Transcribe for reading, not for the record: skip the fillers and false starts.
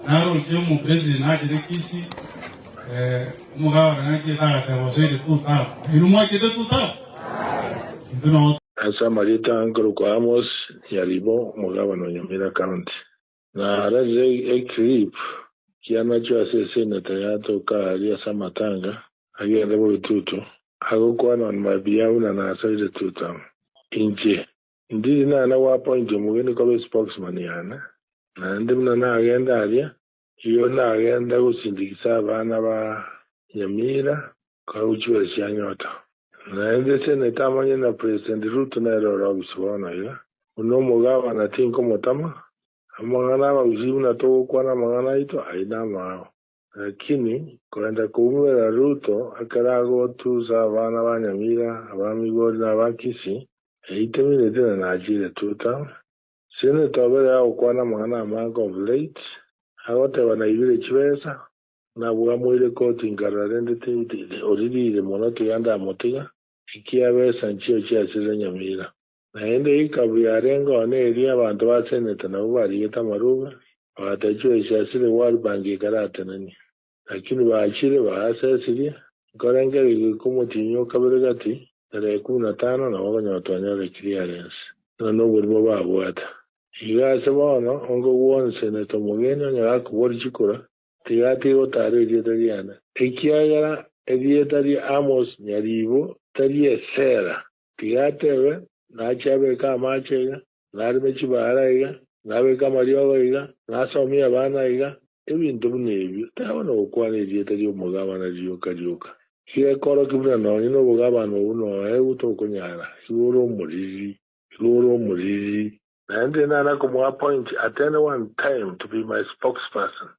Naroche omopresident nachete Kisii, omogabana nachete agateba osoire two term. Nainwe mwachete two term? Intwe noo. Ase amarieta nkorokwa Amos Nyaribo, omogabana o Nyamira County. Nararire eclip kianachwe ase eseneta yatoka aria ase amatanga agende borututu, agokwana on my behalf buna nasoire two term. Inche Ndiri nana goappoint omogeni koba espokesman yane, naende buna nagenda aria, igo nagenda gosindikisa abana ba Nyamira korwa chibesa chia Nyota. Naende seneta amanye na President Ruto nere ore ofisi bono iga, buna omogabana tinkomotama, amang'ana abagusii buna togokwana amang'ana aito, ayio namao. Lakini korenda koumera Ruto ekero agotusa abana ba Nyamira, aba Migori na aba Kisii, eitemineti na nachire tuta. Senator obere agokwana amang'ana amange of late, agoteba naibire chibesa, nabwamoire koti nkarora rende oririre mono tiga ndamotiga, ekiabesa nchio chiasirire Nyamira. Naende ekabu yarenge oo neria abanto ba seneta nabwo barigete amarube, bagateba chibesa chiasire World Bank ekaratenenia. Lakini bachire baasesirie, nkorengereria goika omotienyi o kabere gati, tarehe ikomi na tano nabo okonyora twanyorire clearance, ng'a noborimo babwate. Iga ase bono, onge gwonsi seneta omogeni onye gakoboria chikura, tiga atige gotaara erieta riane, ekiagera erieta ria Amos Nyaribo tari esera. Tiga atebe, Nache abeke amache iga, nareme chibaara iga, nabeke amariogo iga, nasomie abana iga, ebinto buna ebio, taba nogokwana erieta ri'omogabana rioka rioka. Gekorokia buna nonye nobogabana obwo noegwe tokonyara, igo ore omoriri, igo ore omoriri. Naende nana komoa appoint at any one time to be my spokesperson.